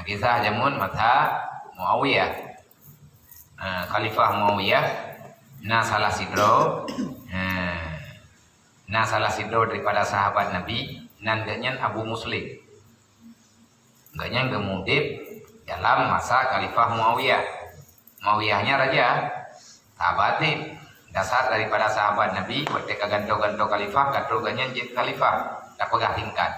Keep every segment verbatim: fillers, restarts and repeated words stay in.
Kisah jameun masa Muawiyah. Ha, Khalifah Muawiyah na salah sidroe, ha, na salah sidroe daripada sahabat Nabi, nan geuhnyan Abu Muslim. Geuhnyan geumudeb dalam masa Khalifah Muawiyah. Muawiyah nyan raja, sahabat. Dasar daripada sahabat Nabi, watée ka gantoe-gantoe khalifah, ka trok geuhnyan jeuet khalifah, ka peugah tingkat.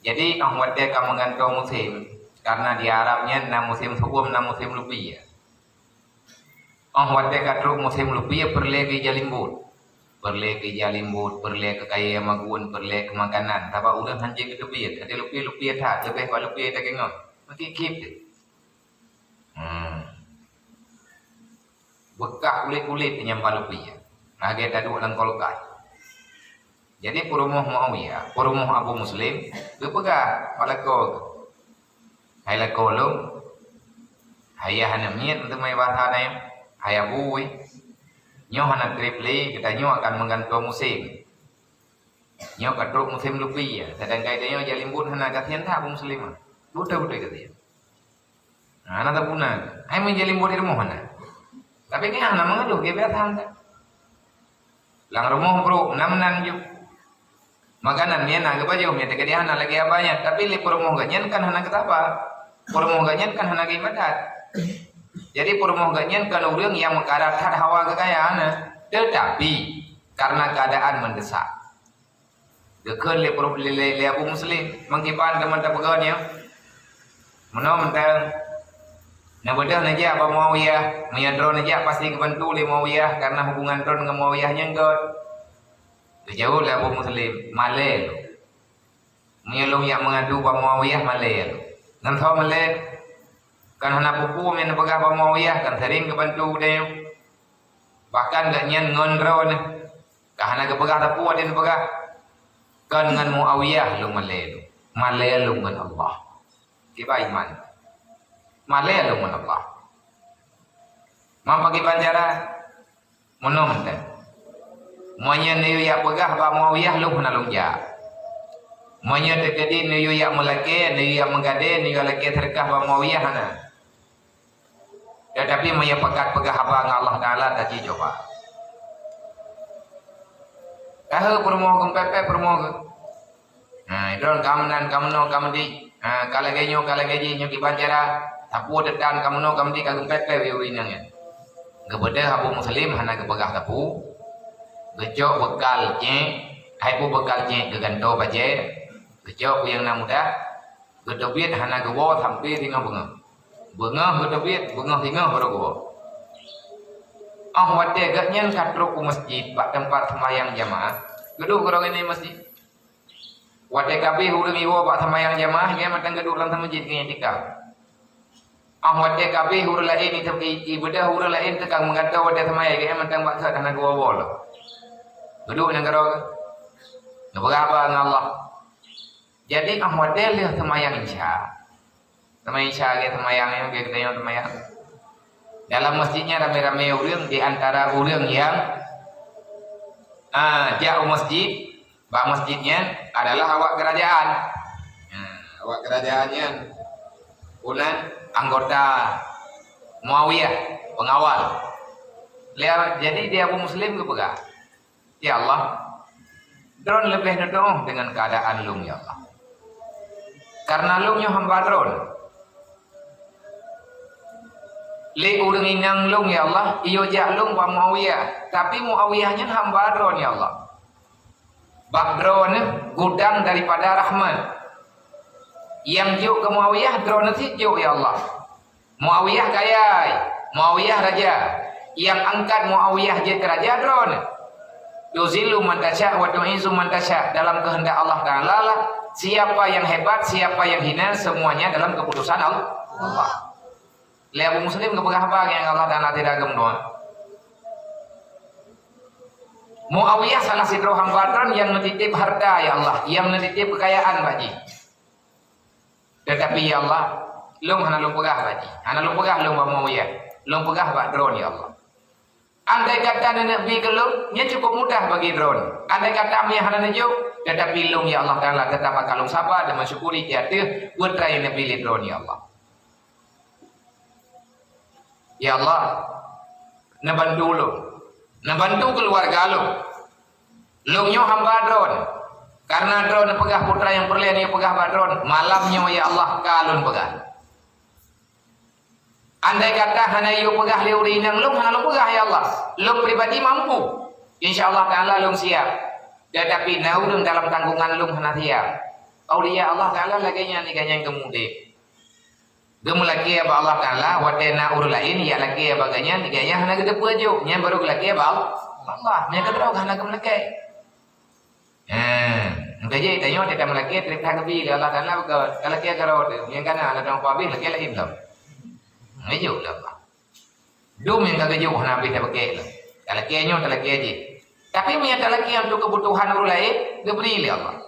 Jadi, óh watée ka meugantoe musém, karena di Arab nyan na musém su'um, na musém lupi. Óh watée ka trok musém lupi, peureulée geuija limbot. Peureulée geuija limbot, peureulée keu kayée magun, peureulée keu makanan. Sabab ureuëng hanjeuet geuteubiet, até lupi-lupi that, leubeh bak lupi teukeungoh. Meukieb-kieb teuh. Hmm. Beukah kulét-kulét nyang bak lupi. Lagée taduek lam kulkas. Jadi, peurumoh Muawiyah, peurumoh Abu Muslim, geupeugah bak lakoe geuh, "Hai lakoe lôn, hai ayah aneuk miet, meuteumé bahasa nyoe, hai abu, nyoe hana treb lé, geutanyoe akan meugantoe musém. Nyoe ka trok musém lupi, ya, sedangkan tanyoe ija limbot hana, kasihan that Abu Muslim, ah. Beutôi-beutôi kasihan. Nah, hana tapuna. Hai meuija limbot di rumoh hana. Tapi nyan hana meungeuluh, geubiasa that. Lam rumoh brok, meunan-meunan ju. Makanan nyan na geupajoh, nyan teukeudi hana lagée abah nyan, tapi lé peurumoh geuhnyan kan hana geusaba. Peurumoh geuhnyan kan hana geuibadat. Jadi peurumoh geuhnyan kan ureuëng nyang meukarat that hawa geukaya na. Tetapi karena keadaan mendesak. Geukheun lé peurumoh, lé, lé, lé Abu Muslim, meukiban teuma tapeugot nyoe. Meunoe mantong, neubeudôh neujak bak Muawiyah, meunyoe droe neujak pasti geubantu lé Muawiyah karena hubungan droe ngon Muawiyah nyan göt. Geujaweueb lé Abu Muslim, "Malée lôn. Meunyoe lôn jak meungadu bak Muawiyah, malée lôn. Ngon soe malée? Kan hana peue-peue meunyoe neupeugah bak Muawiyah, kan sering geubantu geutanyoe. Bahkan geuhnyan ngon droeneuh ka hana geupeugah sapeue até neupeugah. Kon ngon Muawiyah lôn malée lôn. Malée lôn ngon Allah." Kiban iman. Malée lôn ngon Allah. Meupakiban cara? Meunoe mantong. Meunyoe neuyue jak peugah bak Muawiyah, lôn hana lôn jak. Meunyoe teukeudi neuyue jak meulakée, neuyue jak meugadée, neuyue lakée seudeukah bak Muawiyah, hana. Tetapi meunyoe pakat peugah haba ngon Allah Taala, taji coba. Tahe peurumoh geumpepet peurumoh geuh. Ha, idong ka meunan, ka meunoe, ka meudiek. Ha, ka lagée nyoe, ka lagée jih, nyoe kiban cara. Sapeue teutan ka meunoe, ka meudiek, ka geumpepet wee-wee inong nyan. Geubeudôh Abu Muslim hana geupeugah sapeue. Geucok beukal cék, hai peue beukal cék geugantoe bajée. Geucok peue nyang na mudah. Geuteubiet hana geuwoe sampoe singoh beungoh. Beungoh geuteubiet, beungoh singoh baru geuwoe. Óh watée geuhnyan ka trok u masjid bak teumpat seumayang jamaah, geuduek keudroe ngon masjid. Watée ka abéh ureuëng iwoe bak seumayang jamaah, geuhnyan mantong geuduek lam masjid ngon iktikaf. Óh watée ka abéh ureuëng laén itu i-, ibeudôh ureuëng laén teuka meugantoe watée seumayang, geuhnyan mantong bak sot hana geuwoe-woe lom. Geuduek ngon keudroe geuh. Geupeugah haba ngon Allah. Jadi, óh watée lheueh seumayang Isya. Seumayang Isya lagée seumayang nyang lagée geutanyoe seumayang. Dalam masjid nyan ramé-ramé ureuëng, di antara ureuëng nyang, ah, jak u masjid, bak masjid nyan adalah awak keurajeuen. Nah, awak keurajeuen nyan, unan anggota Muawiyah, pengawal. Lé-, jadi di Abu Muslim geupeugah, "Ya Allah, droen leubeh neutuoh deungon keuadaan lôn, ya Allah. Kareuna lôn nyoe hamba droen. Lé ureuëng inong lôn, ya Allah, iyue jak lôn bak Muawiyah, tapi Muawiyah nyan hamba droen, ya Allah. Bak droeneuh gudang daripada rahmat. Nyang jok keu Muawiyah, droeneuh cit jok, ya Allah. Muawiyah kayai, Muawiyah raja, nyang angkat Muawiyah jeuet keu raja droeneuh. Tuzillu man tasya wa tu'izzu man tasya, dalam keuheundak Allah Taala lah, siapa yang hebat, siapa yang hina, semuanya dalam keputusan Allah." Lé Abu Muslim geupeugah haba nyang Allah Taala tidak geumeudua. Muawiyah salah sidroe hamba droen nyang neutitip harta, ya Allah, nyang neutitip keukayaan bak jih. Tetapi, ya Allah, lôn hana lôn peugah bak jih. Hana lôn peugah lôn bak Muawiyah. Lôn peugah bak droen, ya Allah. Andai kata neuneuk bi keu lôn, nyan cukup mudah bagi droen. Andai kata meunyo hana neujok, Teutapi lôn, ya Allah Taala, teutap akan lôn saba dan meusyukuri di ateueh peue nyang neubri lé Droeneuh, ya Allah. Ya Allah, neubantu lôn, neubantu keuluwarga lôn. Lôn nyoe hamba Droeneuh. Kareuna Droeneuh neupeugah, peue nyang peureulée neupeugah bak Droeneuh, malam nyoe, ya Allah, ka lôn peugah. Andai kata hana yue peugah lé ureuëng inong lôn, hana lôn peugah, ya Allah. Lôn pribadi mampu. Insya Allah Taala lôn siap. Teutapi na ureuëng dalam tanggongan lôn hana siap. Aulia Allah Taala lagée nyan, gobnyan geumudeb. Geumeulakée bak Allah Taala, watée na ureuëng laén jak lakée bak gobnyan, gobnyan hana geuteupeue jok. Nyan barô geulakée bak Allah. Nyan keudroe hana geumeulakée. Eh, engkajih tanyoe teuka meulakée, trép that geubi lé Allah Taala, beuka ka lakée keudroe teuh. Nyang kana ladang pabéh lakée laén lom. Ngejok lé Allah. Dum nyang ka geujok hana habéh tabeuke lom. Talakée nyoe, talakée jih. Tapi meunyo talakée untuk keubutuhan ureuëng laén, geubri lé Allah.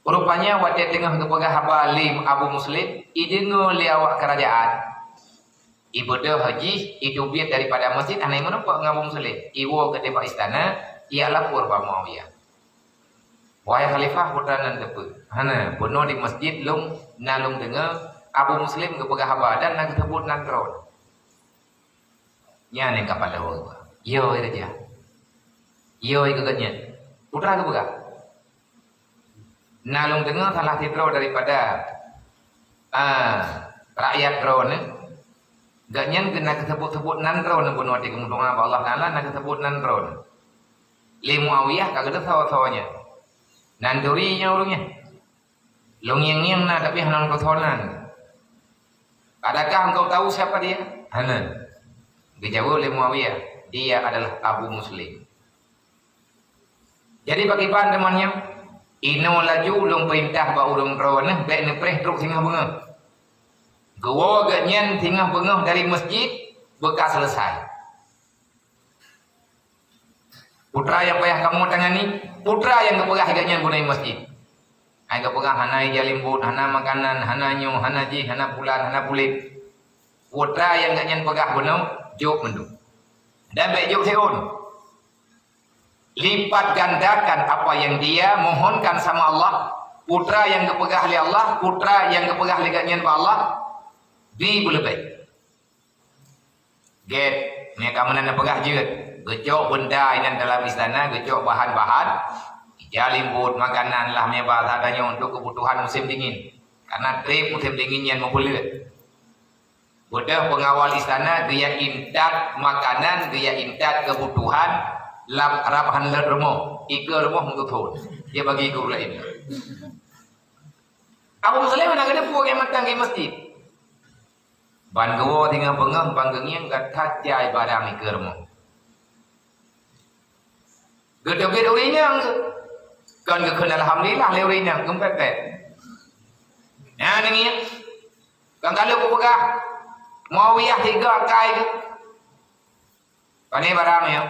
Rupanya watée teungoh geupeugah haba lé Abu Muslim, ideungoe lé awak keurajeuen. Ibeudôh jih, iteubiet daripada masjid, hana imeurumpok ngon Abu Muslim. Iwoe keudeh bak istana, ia lapor bak Muawiyah. "Wahai Khalifah, peue nan teupeue? Hana, bunoe di masjid lôn, na lôn deungoe Abu Muslim geupeugah haba dan na geuseubut nan droe." Nyan nyang ka paleng. Yo, ya raja. Yo, ya geupeugah nyan. Peue geupeugah? Na lôn deungoe salah sidroe daripada, ah, rakyat droeneuh, gobnyan geuh na geuseubut-seubut nan droeneuh bunoe di keumudongan bak Allah Taala, na geuseubut nan droeneuh. Lé Muawiyah ka geuteusoe-soe nyan. Nan duri nyan ureuëng nyan. Lôn ngieng-ngieng na, tapi hana lôn teusoe nan. "Adakah engkau tahu siapa dia?" "Hana." Geujaweueb lé Muawiyah, "Dia adalah Abu Muslim." Jadi, pakriban teuma nyoe, inoe laju lôn peurintah bak ureuëng droeneuh bék neupreh trok singoh beungoh. Geuwoe gobnyan singoh beungoh dari masjid, beuka seuleusoe. Peue nyang payah kamoe tangani, peue nyang geupeugah gobnyan bunoe masjid. Hai geupeugah hana ija limbot, hana makanan, hana nyoe, hana jih, hana pulan, hana pulet. Peue nyang gobnyan peugah bunoe, jok mandum. Dan bék jok siôn. Lipat gandakan apa yang dia mohonkan sama Allah, peue nyang geupeugah lé Allah, peue nyang geupeugah lé gobnyan bak Allah, bri beuleubeh. Gét, nyang ka meunan neupeugah jeuet, geucok beunda inan dalam istana, geucok bahan-bahan, ija limbot, makanan lah meubahasa tanyoe untuk keubutuhan musim dingin. Karena trép musim dingin nyan meupeuleuet. Beudôh peungawal istana geujak intat makanan, geujak intat keubutuhan lam rab han leuet rumoh, ikeue rumoh meututhon. Dia bagi ikeue ureuëng laén. Abu Muslim hana geuteupeue gét mantong di masjid. Ban geuwoe singoh beungoh, ban geungieng gata jai barang ikeue rumoh. Geuteubiet ureuëng inong, kon geukheun alhamdulillah lé ureuëng inong, geupepet. Nyan ngieng. Kan ka lheueh kupeugah, Muawiyah tiga akai geuh. Pane barang nyoe.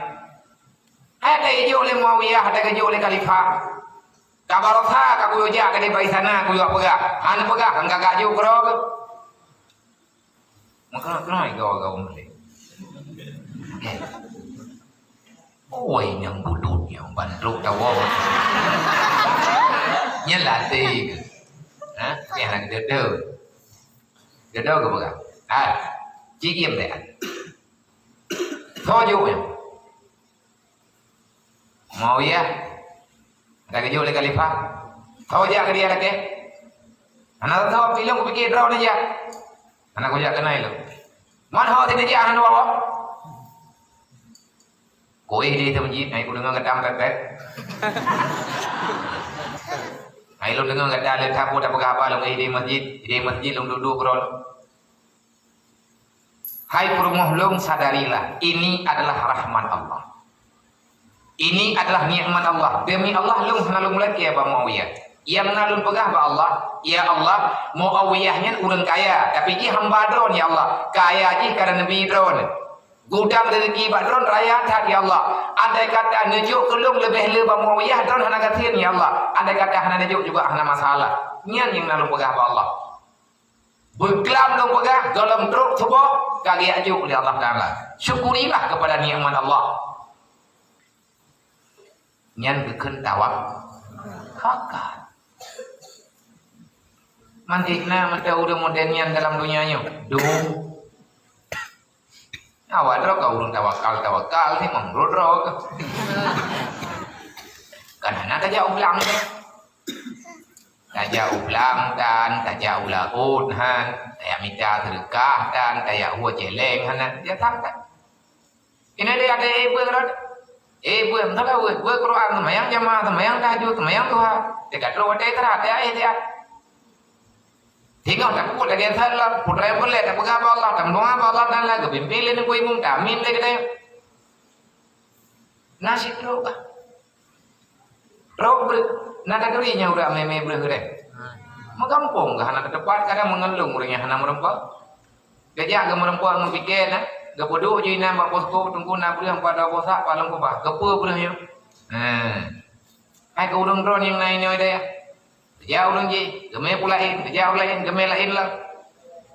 Hai ka ijok lé Muawiyah, hai ka ijok lé khalifah. Ka baroesa ka kuyue jak keudeh bak istana, kuyue peugah. Hana peugah, kan ka jok keudroe geuh. Maka keunoe gawa-gawa mulai. Oi, nyang budut nyang bandrok tawa. Nyan latih ke? Ha? Nyang lagi dada. Dada ke pegang? Ha. Cik Im deh. Soe jok nyan? Muawiyah. Ka geujok lé khalifah. Soe jak keu dia lakée? Hana soe, ilôn kupike droe neujak. Hana kujak keunoe ilôn. Man ho sinejak hana dua. Ku éh di masjid, hai ku deungoe gata pet-pet. Hai lôn deungoe gata le that peue tapeugah haba lôn éh di masjid, di masjid lôn duek-duek keudroe. Hai peurumoh lôn, sadarilah, ini adalah rahmat Allah. Ini adalah nikmat Allah. Demi Allah, lôn hana lôn lakée bak Muawiyah. Nyang na lôn peugah bak Allah, "Ya Allah, Muawiyah nyan ureuëng kaya, tapi jih hamba Droeneuh, ya Allah. Kaya jih kareuna Nabi Droeneuh. Gudang rezeki bak Droeneuh raya that, ya Allah. Andai kata neujok keu lôn leubeh le bak Muawiyah, Droeneuh hana gasien, ya Allah. Andai kata hana neujok juga hana masalah." Nyan nyang na lôn peugah bak Allah. Beuklam lôn peugah, gohlom trok suboh, ka geujak jok lé Allah Taala. Syukurilah kepada nikmat Allah. Nyan geukheun tawak-, Tawakal. Mantik na mata ureuëng modern nyan dalam dunia nyoe. Dum. Awak droe ka ureuëng tawakal-tawakal ni, meunurot droe ka. Kan hana tajak u blang ni. Tajak u blang tan, tajak u laôt han, tajak mita seudeukah tan, tajak hue céléng hana, ya tan kan. Ini dia ada ibu kan? Ibu, entah lah, ibu Quran, semayang jamaah, semayang tahajud, semayang duha. Dia kata, "Oh, dia istirahat, dia, eh, dia." Tinggal tak pukul lagi salam, putra yang boleh, tak pegang Allah, tak mendoa Allah Taala, kepimpin lé nunggu imum, tak amin lagi dia. Nasib tu kah? Rok breuh, na taturi nyang ureuëng amé-amé breuh geuréh. Meugampông ka hana teutepat, kadang meungeulung ureuëng nyang hana meureumpok. Geujak geumeureumpok ngon pike na, geupeuduek ju inan bak posko teungku na breuh empat dua boh sak palong kubah. Geupeu breuh nyoe. Nah. Hai keu ureuëng droe nyang na inoe dayah. Geujak ureuëng jih, geumé peue laén, geujak ureuëng laén, geumé laén lah.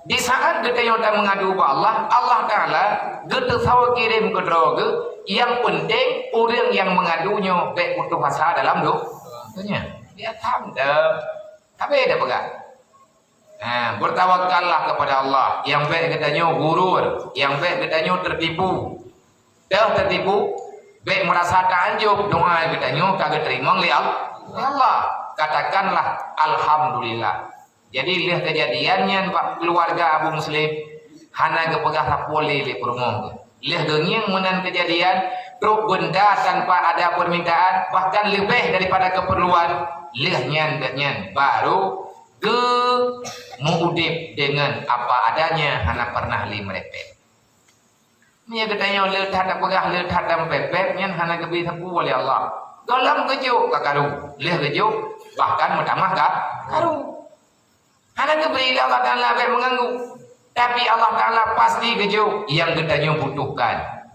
Di saat geutanyoe tameungadu bak Allah, Allah Taala geuteusawa kirém keu droe geuh, nyang peunteng ureuëng nyang meungadu nyoe bék putôh asa dalam do-, donya. Dia tham dah. Tapi dah peugah. Ha, bertawakallah kepada Allah, nyang bék geutanyoe gurur, nyang bék geutanyoe tertipu. Teuh teutibu, bék meurasa taanjob doa geutanyoe ka geuteurimong lé Al-, Allah. Katakanlah, "Alhamdulillah." Jadi, lheueh keujadian nyan bak keuluwarga Abu Muslim, hana geupeugah sapeue lé lé peurumoh geuh. Lheueh geungieng meunan keujadian, trok beunda tanpa ada permintaan, bahkan leubeh daripada keupeurluan, lheueh nyan geuhnyan barô geumeuudeb deungon apa adanya, hana pernah lé meurepet. Meunyoe geutanyoe le that tapeugah, le that tameupép-pép, nyan hana geubri sapeue lé Allah. Gohlom geujok ka karu, lheueh geujok bahkan meutamah ka karu. Hana geubri lé Allah Taala bék meuganggu. Tapi Allah Taala pasti geujok nyang geutanyoe butuhkan.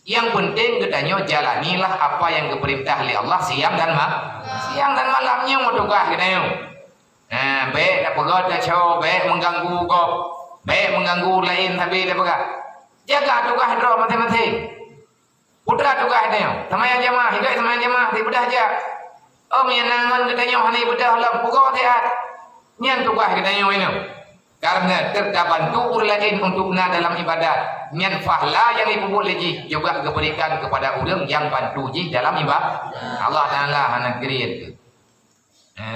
Nyang peunteng geutanyoe jalanilah apa nyang geupeurintah lé Allah siang dan ma-, siang dan malam nyoe tugaih geutanyoe. Ha, bék tapeugah taco, bék mengganggu gob, bék mengganggu laén sabe tapeugah. Jaga tugaih droe maséng-maséng. Putra tugaih tanyoe, seumayang jamaah, hikai seumayang jamaah, sibeudah jak. Oh, meunyoe na ngon geutanyoe hana ibeudah lom, pugoe siat. Nyan tugaih geutanyoe inoe. Karena teutabantu ureuëng laén untuk na dalam ibadat, nyan pahala nyang jipeubuet lé jih juga geuberikan kepada ureuëng nyang bantu jih dalam ibadat. Allah Taala hana kriet. Ha.